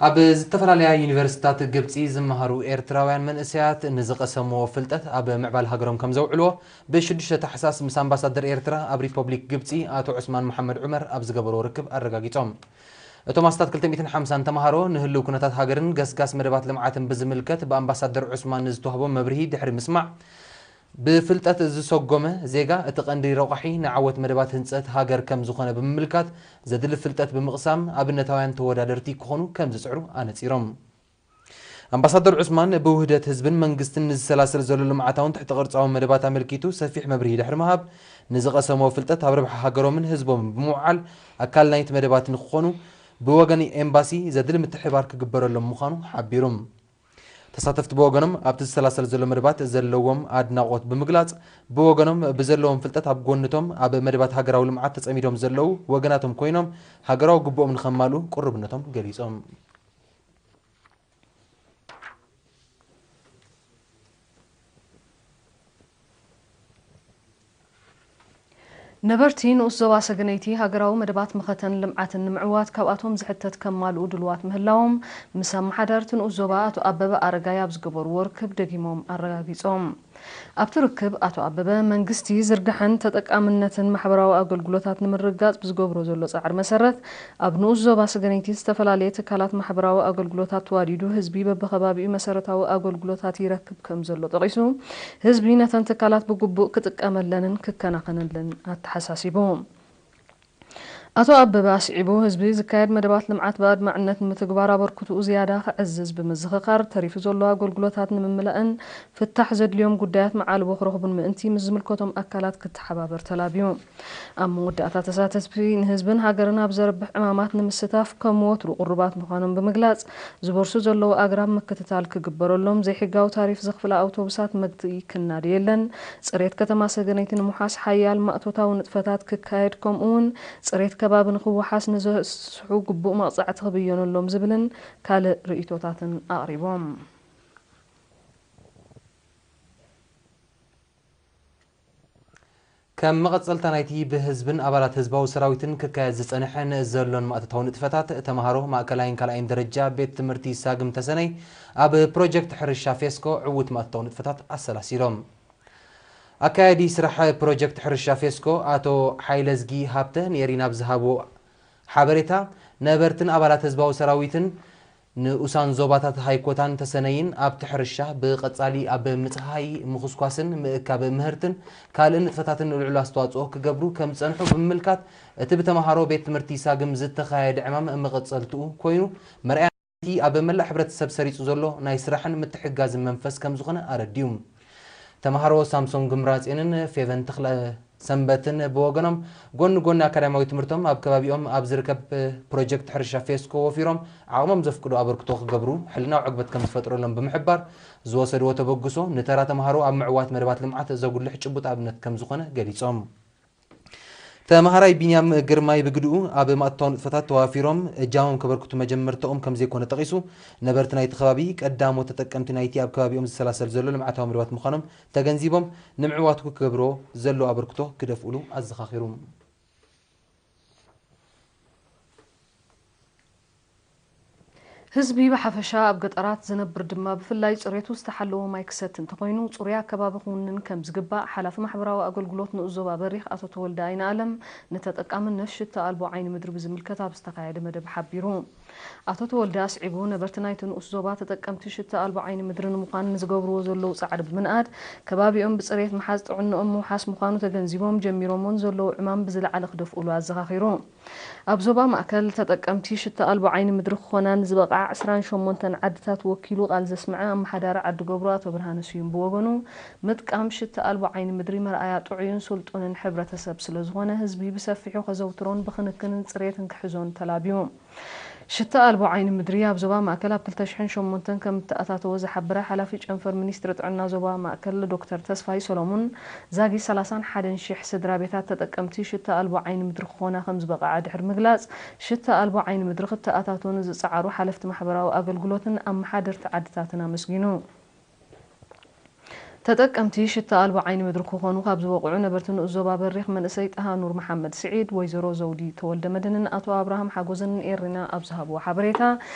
ኣብ ዝተፈላለያ ዩኒቨርሲታት ግብጺ ዝመሃሩ ኤርትራውያን መንእሰያት ንዝቐሰምዎ ፍልጠት ኣብ ምዕባል ሃገሮም ከም ዘውዕልዎ ብሽዱሽተ ታሕሳስ ምስ ኣምባሳደር ኤርትራ ኣብ ሪፐብሊክ ግብጺ ኣቶ ዑስማን መሓመድ ዑመር ኣብ ዝገበርዎ ርክብ ኣረጋጊጾም። እቶም ኣስታት ክልተ ሚእትን ሓምሳን ተምሃሮ ንህልው ኩነታት ሃገርን ገስጋስ መደባት ልምዓትን ብዝምልከት ብኣምባሳደር ዑስማን ንዝተዋህቦም መብርሂ ድሕሪ ምስማዕ፣ ብፍልጠት ዝሰጎመ ዜጋ እቲ ቀንዲ ረቋሒ ንዓወት መደባት ህንጸት ሃገር ከም ዝኾነ ብምምልካት፣ ዘድሊ ፍልጠት ብምቕሳም ኣብነታውያን ተወዳደርቲ ክኾኑ ከም ዝጽዕሩ ኣነጺሮም። ኣምባሳደር ዑስማን ብውህደት ህዝብን መንግስትን ንዝሰላሰል ዘሎ ልምዓታውን ትሕተ ቅርጻውን መደባት ኣመልኪቱ ሰፊሕ መብርሂ ድሕሪ ምሃብ፣ ንዝቐሰምዎ ፍልጠት ኣብ ረብሓ ሃገሮምን ህዝቦምን ብምውዓል ኣካል ናይቲ መደባት ንክኾኑ ብወገን ኤምባሲ ዘድሊ ምትሕብባር ክግበረሎም ምዃኑ ሓቢሩ። ተሳተፍቲ ብወገኖም ኣብቲ ዝሰላሰል ዘሎ መደባት ዘለዎም ኣድናቖት ብምግላጽ፣ ብወገኖም ብዘለዎም ፍልጠት ኣብ ጎንቶም ኣብ መደባት ሃገራዊ ልምዓት ተጸሚዶም ዘለዉ ወገናቶም ኮይኖም ሃገራዊ ግቡኦም ንኸማልኡ ቅሩብነቶም ገሊጾም። ነበርቲ ንኡስ ዞባ ሰገነይቲ ሃገራዊ መደባት መኸተን ልምዓትን ንምዕዋት ካብኣቶም ዝሕተት ከማልኡ ድልዋት ምህላዎም ምስ ኣመሓዳርቲ ንኡስ ዞባ ኣቶ ኣበበ ኣረጋይ ኣብ ዝገበርዎ ርክብ ደጊሞም ኣረጋጊጾም። ኣብቲ ርክብ ኣቶ ኣበበ መንግስቲ ዝርግሐን ተጠቃምነትን ማሕበራዊ ኣገልግሎታት ንምርግጋጽ ብዝገብሮ ዘሎ ጻዕሪ መሰረት ኣብ ንኡስ ዞባ ሰገነይቲ ዝተፈላለየ ትካላት ማሕበራዊ ኣገልግሎታት ተዋዲዱ ህዝቢ በብኸባቢኡ መሰረታዊ ኣገልግሎታት ይረክብ ከም ዘሎ ጠቒሱ፣ ህዝቢ ነተን ትካላት ብግቡእ ክጥቀመለንን ክከናኸነለን ኣተሓሳሲቡ። ኣቶ ኣበበ ኣስዒቡ፣ ህዝቢ ዝካየድ መደባት ልምዓት ብኣድማዕነት ንምትግባር ኣበርክትኡ ዝያዳ ከዕዝዝ ብምዝኽኻር፣ ተሪፉ ዘሎ ኣገልግሎታት ንምምላእን ፍታሕ ዘድልዮም ጉዳያት መዓልቦ ክረኽቡን ምእንቲ ምስ ዝምልከቶም ኣካላት ክተሓባበር ተላብዩ። ኣብ መወዳእታ ተሳተፍቲ ንህዝብን ሃገርን ኣብ ዘርብሕ ዕማማት ንምስታፍ ከም ወትሩ ቅሩባት ምዃኖም ብምግላጽ፣ ዝበርሱ ዘለዉ ኣግራብ ምክትታል ክግበረሎም፣ ዘይሕጋዊ ታሪፍ ዘኽፍላ ኣውቶቡሳት መግትኢ ክናደ የለን፣ ጽሬት ከተማ ሰገነይቲ ንምውሓስ ሓያል ማእቶታዊ ንጥፈታት ክካየድ፣ ከምኡ'ውን ጽሬት ከባቢ ንኽወሓስ ንዘስሑ ግቡእ መቕጻዕቲ ክብየነሎም ዝብልን ካልእ ርእይቶታትን ኣቕሪቦም። ከም መቐጸልታ ናይቲ ብህዝብን ኣባላት ህዝባዊ ሰራዊትን ክካየድ ዝጸንሐን ዘሎን ማእቶታዊ ንጥፈታት፣ ተምሃሮ ማእከላይን ካልኣይን ደረጃ ቤት ትምህርቲ ሳግም ተሰነይ ኣብ ፕሮጀክት ሕርሻ ፌስኮ ዕዉት ማእቶታዊ ንጥፈታት ኣሰላሲሎም። ኣካያዲ ስራሕ ፕሮጀክት ሕርሻ ፌስኮ ኣቶ ሓይለዝጊ ሃብተ ንኤሪና ኣብ ዝሃቦ ሓበሬታ፣ ነበርትን ኣባላት ህዝባዊ ሰራዊትን ንኡሳን ዞባታት ሃይኮታን ተሰነይን ኣብቲ ሕርሻ ብቐጻሊ ኣብ ምጽሃይ፣ ምኹስኳስን ምእካብ ምህርትን ካልእ ንጥፈታትን ልዑል ኣስተዋጽኦ ክገብሩ ከም ዝጸንሑ ብምምልካት፣ እቲ ብተምሃሮ ቤት ትምህርቲ ሳግም ዝተኻየደ ዕማም መቐጸልትኡ ኮይኑ መርኣያ ናይቲ ኣብ መላእ ሕብረተሰብ ሰሪጹ ዘሎ ናይ ስራሕን ምትሕግጋዝን መንፈስ ከም ዝኾነ ኣረዲኡ። ተምሃሮ ሳምሶን ግምራጼንን ፌቨን ተኽለ ሰንበትን ብወገኖም፣ ጎኒ ጎኒ ኣካዳሚያዊ ትምህርቶም ኣብ ከባቢኦም ኣብ ዝርከብ ፕሮጀክት ሕርሻ ፌስኮ ወፊሮም ዓቕሞም ዘፍቅዶ ኣበርክቶ ክገብሩ ሕልናዊ ዕግበት ከም ዝፈጥረሎም ብምሕባር፣ ዝወሰድዎ ተበግሶ ንተራ ተምሃሮ ኣብ ምዕዋት መደባት ልምዓት ዘጉልሕ ጭቡጥ ኣብነት ከም ዝኾነ ገሊጾም። ተምሃራይ ቢንያም ግርማይ ብግድኡ፣ ኣብ ማእቶታዊ ንጥፈታት ተዋፊሮም እጃሞም ከበርክቱ መጀመርታኦም ከም ዘይኮነ ጠቒሱ፣ ነበርቲ ናይቲ ከባቢ ቀዳሞት ተጠቀምቲ ናይቲ ኣብ ከባቢኦም ዝሰላሰል ዘሎ ልምዓታዊ መደባት ምዃኖም ተገንዚቦም፣ ንምዕዋቱ ክገብሮ ዘለዎ ኣበርክቶ ክደፍእሉ ኣዘኻኺሩ። ህዝቢ ብሓፈሻ፣ ኣብ ገጠራት ዝነብር ድማ ብፍላይ፣ ጽሬቱ ዝተሓለወ ማይ ክሰቲ እንተኾይኑ፣ ጽሩይ ኣከባቢ ክውንን ከም ዝግባእ ሓላፊ ማሕበራዊ ኣገልግሎት ንኡስ ዞባ በሪኽ ኣቶ ተወልደ ኣይንኣለም ንተጠቃምነት ሽታ ኣልቦ ዓይኒ ምድሪ ብዝምልከት ኣብ ዝተኻየደ መደብ ሓቢሩ። ኣቶ ተወልደ ኣስዒቡ፣ ነበርቲ ናይቲ ንኡስ ዞባ ተጠቀምቲ ሽታ ኣልቦ ዓይኒ ምድሪ ንምዃን ንዝገብርዎ ዘለዉ ጻዕሪ ብምንኣድ፣ ከባቢኦም ብጽሬት ምሓዝ ጥዕንኦም ምውሓስ ምዃኑ ተገንዚቦም፣ ጀሚሮሞን ዘለዉ ዕማም ብዝለዓለ ክደፍኡሉ ኣዘኻኺሩ። ኣብ ዞባ ማእከል ተጠቀምቲ ሽታ ኣልቦ ዓይኒ ምድሪ ክኾና ንዝበቕዓ ዕስራን ሸሞንተን ዓድታት ወኪሉ ቃል ዘስምዐ ኣመሓዳሪ ዓዲ ገብሩ ኣቶ ብርሃነ ስዩም ብወገኑ፣ ምጥቃም ሽታ ኣልቦ ዓይኒ ምድሪ መርኣያ ጥዑይን ስልጡንን ሕብረተሰብ ስለ ዝኾነ፣ ህዝቢ ብሰፊሑ ከዘውትሮን ብክንክንን ጽሬትን ክሕዞን ተላብዩ። ሽታ ኣልቦ ዓይኒ ምድሪ ኣብ ዞባ ማእከል ኣብ ክልተ ሽሕን ሸሞንተን ከም እተኣታተወ ዝሓበረ ሓላፊ ጨንፈር ሚኒስትሪ ጥዕና ዞባ ማእከል ዶክተር ተስፋይ ሰሎሙን፣ ዛጊ ሰላሳን ሓደን ሽሕ ስድራ ቤታት ተጠቀምቲ ሽታ ኣልቦ ዓይኒ ምድሪ ክኾና ከም ዝበቕዓ ድሕሪ ምግላጽ፣ ሽታ ኣልቦ ዓይኒ ምድሪ ክተኣታቶ ንዝጸዓሩ ሓለፍቲ ማሕበራዊ ኣገልግሎትን ኣመሓደርቲ ዓድታትን ኣመስጊኑ። ተጠቀምቲ ሽታ ኣልቦ ዓይኒ ምድሪ ክኾኑ ካብ ዝበቕዑ ነበርቲ ንኡስ ዞባ በሪኽ መንእሰይ ጣሃ ኑር መሓመድ ስዒድ፣ ወይዘሮ ዘውዲ ተወልደ መድህንን ኣቶ ኣብርሃም ሓጎዝን ኤሪና ኣብ ዝሃብዎ ሓበሬታ፣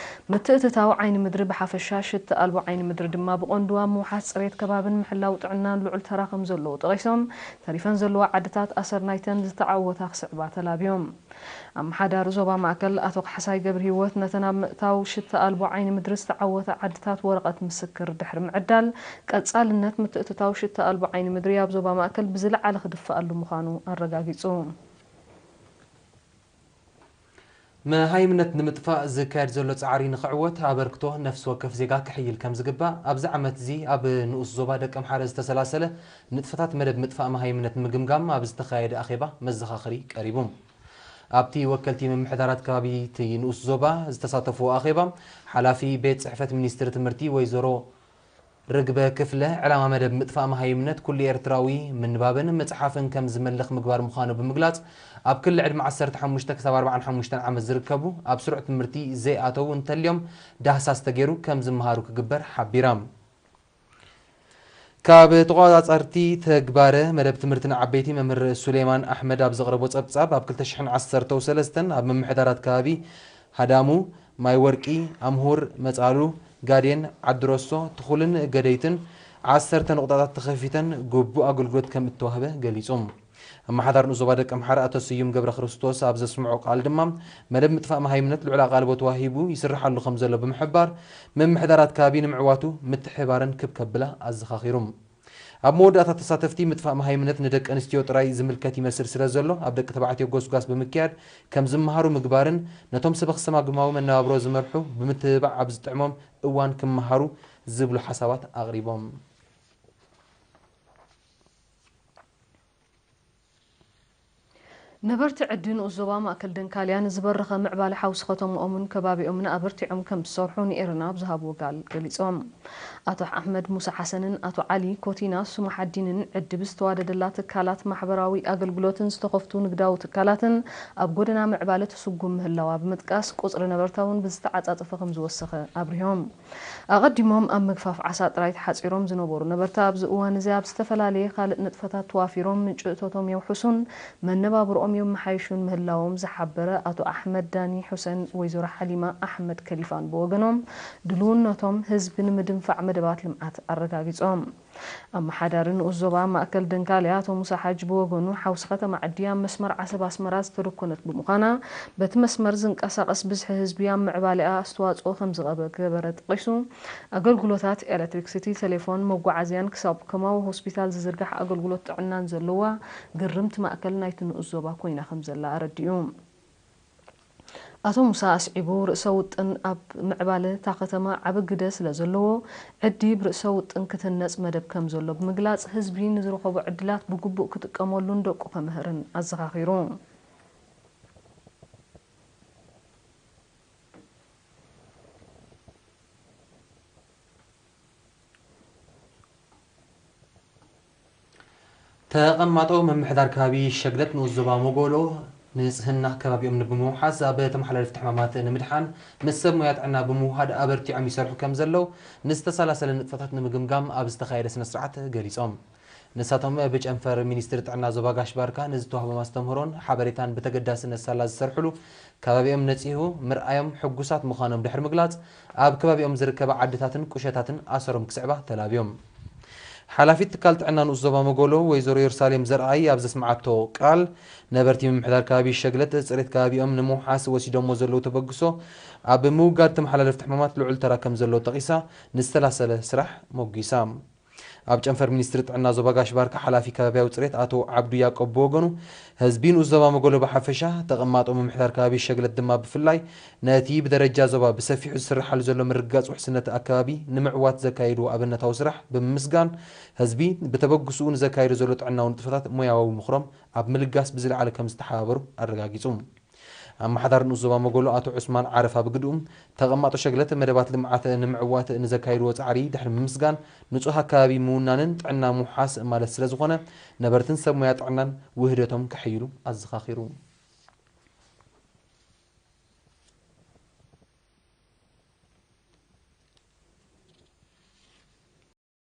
ምትእትታው ዓይኒ ምድሪ ብሓፈሻ ሽታ ኣልቦ ዓይኒ ምድሪ ድማ ብቐንዱ ኣብ ምውሓስ ጽሬት ከባብን ምሕላው ጥዕናን ልዑል ተራ ከም ዘለዎ ጠቒሶም፣ ተሪፈን ዘለዋ ዓድታት ኣሰር ናይተን ዝተዓወታ ክስዕባ ተላብዮም። ኣመሓዳሪ ዞባ ማእከል ኣቶ ካሕሳይ ገብረሂወት ነተን ኣብ ምእታው ሽታ ኣልቦ ዓይኒ ምድሪ ዝተዓወታ ዓድታት ወረቐት ምስክር ድሕሪ ምዕዳል፣ ቀጻልነት ምትእትታው ሽታ ኣልቦ ዓይኒ ምድሪ ኣብ ዞባ ማእከል ብዝለዓለ ክድፈኣሉ ምዃኑ ኣረጋጊጹ። መሃይምነት ንምጥፋእ ዝካየድ ዘሎ ጻዕሪ ንኽዕወት ኣበርክቶ ነፍሲ ወከፍ ዜጋ ክሕይል ከም ዝግባእ ኣብዚ ዓመት እዚ ኣብ ንኡስ ዞባ ደቀምሓረ ዝተሰላሰለ ንጥፈታት መደብ ምጥፋእ መሃይምነት ንምግምጋም ኣብ ዝተኻየደ ኣኼባ መዘኻኸሪ ቀሪቡ። ኣብቲ ወከልቲ ምምሕዳራት ከባቢ እቲ ንኡስ ዞባ ዝተሳተፍዎ ኣኼባ፣ ሓላፊ ቤት ጽሕፈት ሚኒስትሪ ትምህርቲ ወይዘሮ ርግበ ክፍለ፣ ዕላማ መደብ ምጥፋእ መሃይምነት ኩሉ ኤርትራዊ ምንባብን ምጽሓፍን ከም ዝመልኽ ምግባር ምዃኑ ብምግላጽ፣ ኣብ ክሊ ዕድመ ዓሰርተ ሓሙሽተ ክሳብ ኣርባዓን ሓሙሽተን ዓመት ዝርከቡ ኣብ ስሩዕ ትምህርቲ ዘይኣተዉ እንተልዮም ዳህሳስ ተገይሩ ከም ዝመሃሩ ክግበር ሓቢራ። ካብ ተቖጻጸርቲ ተግባረ መደብ ትምህርቲ ንዓበይቲ መምህር ሱሌማን ኣሕመድ ኣብ ዘቕረቦ ጸብጻብ፣ ኣብ ክልተ ሽሕን ዓሰርተው ሰለስተን ኣብ ምምሕዳራት ከባቢ ሃዳሙ፣ ማይ ወርቂ፣ ኣምሁር፣ መጻሉ፣ ጋዴን፣ ዓዲ ሮሶ፣ ትኹልን ገደይትን ዓሰርተ ንቑጣታት ተኸፊተን ግቡእ ኣገልግሎት ከም እተዋህበ ገሊጹ። ኣመሓዳሪ ንኡስ ዞባ ደቀምሓረ ኣቶ ስዩም ገብረ ክርስቶስ ኣብ ዘስምዖ ቃል ድማ፣ መደብ ምጥፋእ መሃይምነት ልዑል ኣቓልቦ ተዋሂቡ ይስርሓሉ ከም ዘሎ ብምሕባር፣ ምምሕዳራት ከባቢ ንምዕዋቱ ምትሕብባረን ክብ ከብላ ኣዘኻኺሩ። ኣብ መወዳእታ ተሳተፍቲ፣ ምጥፋእ መሃይምነት ንደቂ ኣንስትዮ ጥራይ ዝምልከት ይመስል ስለ ዘሎ፣ ኣብ ደቂ ተባዕትዮ ጎስጓስ ብምክያድ ከም ዝመሃሩ ምግባርን ነቶም ሰበ ክሰማግማዊ መነባብሮ ዝመርሑ ብምትብባዕ ኣብ ዝጥዕሞም እዋን ክመሃሩ ዝብሉ ሓሳባት ኣቕሪቦም። ነበርቲ ዕዲ ንኡስ ዞባ ማእከል ደንካልያ ንዝበረኸ ምዕባለ ሓውሲ ከተምኦምን ከባቢኦምን ኣበርቲዖም ከም ዝሰርሑ ንኤረና ኣብ ዝሃብዎ ቃል ገሊጾም። ኣቶ ኣሕመድ ሙሳ ሓሰንን ኣቶ ዓሊ ኮቲና ሱማሓዲንን ዕዲ ብዝተዋደደላ ትካላት ማሕበራዊ ኣገልግሎትን ዝተኸፍቱ ንግዳዊ ትካላትን ኣብ ጎደና ምዕባለ ትስጉም ምህላዋ ብምጥቃስ፣ ቁጽሪ ነበርታ እውን ብዝተዓጻጸፈ ከም ዝወሰኸ ኣብሪሆም። ኣቐዲሞም ኣብ ምግፋፍ ዓሳ ጥራይ ተሓጺሮም ዝነበሩ ነበርታ ኣብዚ እዋን እዚ ኣብ ዝተፈላለየ ካልእ ንጥፈታት ተዋፊሮም ምንጪ እቶቶም የውሕሱን መነባብርኦም የመሓይሹን ምህላዎም ዝሓበረ ኣቶ ኣሕመድ ዳኒ ሑሰን ወይዘሮ ሓሊማ ኣሕመድ ከሊፋን ብወገኖም ድልውነቶም ህዝቢ ንምድንፋዕ መደባት ልምዓት ኣረጋጊጾም። ኣመሓዳሪ ንኡስ ዞባ ማእከል ደንካልያ ኣቶ ሙሳ ሓጂ ብወገኑ፣ ሓውሲ ከተማ ዕዲ ኣብ መስመር ዓሰብ ኣስመራ ዝተደኮነት ብምዃና፣ በቲ መስመር ዝንቀሳቐስ ብዝሒ ህዝቢ ኣብ ምዕባሌኣ ኣስተዋጽኦ ከም ዝገበረ ጠቒሱ፣ ኣገልግሎታት ኤሌክትሪክሲቲ፣ ቴሌፎን፣ መጓዓዝያን ክሳብ ከማዊ ሆስፒታል ዝዝርጋሕ ኣገልግሎት ጥዕናን ዘለዋ ግርምቲ ማእከል ናይቲ ንኡስ ዞባ ኮይና ከም ዘላ ኣረዲኡ። ኣቶ ሙሳ ኣስዒቡ፣ ርእሰ ውጥን ኣብ ምዕባለ እታ ከተማ ዓቢ ግደ ስለ ዘለዎ፣ ዕዲ ብርእሰ ውጥን ክትህነጽ መደብ ከም ዘሎ ብምግላጽ፣ ህዝቢ ንዝረኸቦ ዕድላት ብግቡእ ክጥቀመሉን ደቁ ከምህርን ኣዘኻኺሩ። ተቐማጦ ምምሕዳር ከባቢ ሸግለት ንኡስ ዞባ መጎሎ፣ ንጽህና ከባቢኦም ንምውሓስ ኣብ ተመሓላለፍቲ ሕማማት ንምድሓን ምስ ሰብ ሞያ ጥዕና ብምውሃድ ኣበርቲዖም ይሰርሑ ከም ዘለዉ ንዝተሰላሰለ ንጥፈታት ንምግምጋም ኣብ ዝተኻየደ ስነ ስርዓት ገሊጾም። ንሳቶም ብጨንፈር ሚኒስትሪ ጥዕና ዞባ ጋሽ ባርካ ንዝተዋህቦም ኣስተምህሮን ሓበሬታን ብተገዳስነት ሳላ ዝሰርሕሉ ከባቢኦም ነጺሁ ምርኣዮም ሕጉሳት ምዃኖም ድሕሪ ምግላጽ፣ ኣብ ከባቢኦም ዝርከባ ዓድታትን ቁሸታትን ኣሰሮም ክስዕባ ተላብዮም። ሓላፊት ትካል ጥዕና ንኡስ ዞባ መጎሎ ወይዘሮ የሩሳሌም ዘርኣይ ኣብ ዘስምዓቶ ቃል፣ ነበርቲ ምምሕዳር ከባቢ ሸግለት ጽሬት ከባቢኦም ንምውሓስ ወሲዶሞ ዘለዉ ተበግሶ ኣብ ምውጋድ ተመሓላለፍቲ ሕማማት ልዑል ተራ ከም ዘለዎ ጠቒሳ፣ ንዝተላሰለ ስራሕ ሞጒሳ። ኣብ ጨንፈር ሚኒስትሪ ጥዕና ዞባ ጋሽ ባርካ ሓላፊ ከባቢያዊ ጽሬት ኣቶ ዓብዱ ያቆብ ብወገኑ፣ ህዝቢ ንኡስ ዞባ መጎሎ ብሓፈሻ፣ ተቐማጦ ምምሕዳር ከባቢ ሸግለት ድማ ብፍላይ፣ ነቲ ብደረጃ ዞባ ብሰፊሑ ዝስርሓሉ ዘሎ ምርግጋጽ ውሕስነት ኣከባቢ ንምዕዋት ዘካየድዎ ኣብነታዊ ስራሕ ብምምስጋን፣ ህዝቢ ብተበግስኡ ንዘካየዶ ዘሎ ጥዕናዊ ንጥፈታት ሞያዊ ምኽሮም ኣብ ምልጋስ ብዝለዓለ ከም ዝተሓባበሩ ኣረጋጊጹ። ኣመሓዳሪ ንኡስ ዞባ መጎሎ ኣቶ ዑስማን ዓረፋ ብግድኡ፣ ተቐማጦ ሸግለት መደባት ልምዓት ንምዕዋት ንዘካየድዎ ጻዕሪ ድሕሪ ምምስጋን፣ ንጹህ ኣከባቢ ምውናንን ጥዕና ምውሓስ ማለት ስለ ዝኾነ፣ ነበርትን ሰብ ሞያ ጥዕናን ውህደቶም ከሕይሉ ኣዘኻኺሩ።